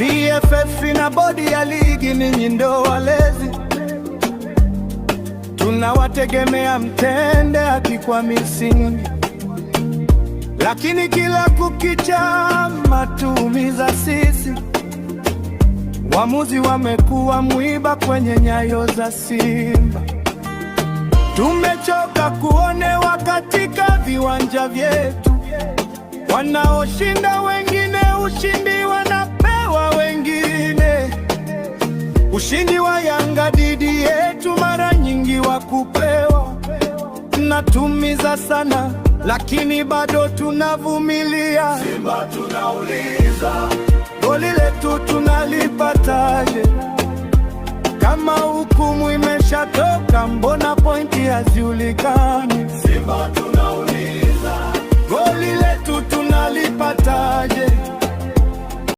TFF na bodi ya ligi, ninyi ndo walezi, tunawategemea mtende haki kwa misingi, lakini kila kukicha matumiza sisi. Wamuzi wamekuwa mwiba kwenye nyayo za Simba. Tumechoka kuonewa katika viwanja vyetu, wanaoshinda wengine ushindi wanapewa wengine. Ushindi wa Yanga dhidi yetu mara nyingi wa kupewa. Natumiza sana, lakini bado tunavumilia. Simba tunauliza, goli letu tunalipataje? Kama hukumu imeshatoka, mbona pointi hazijulikani? Simba tunauliza, goli letu tunalipataje?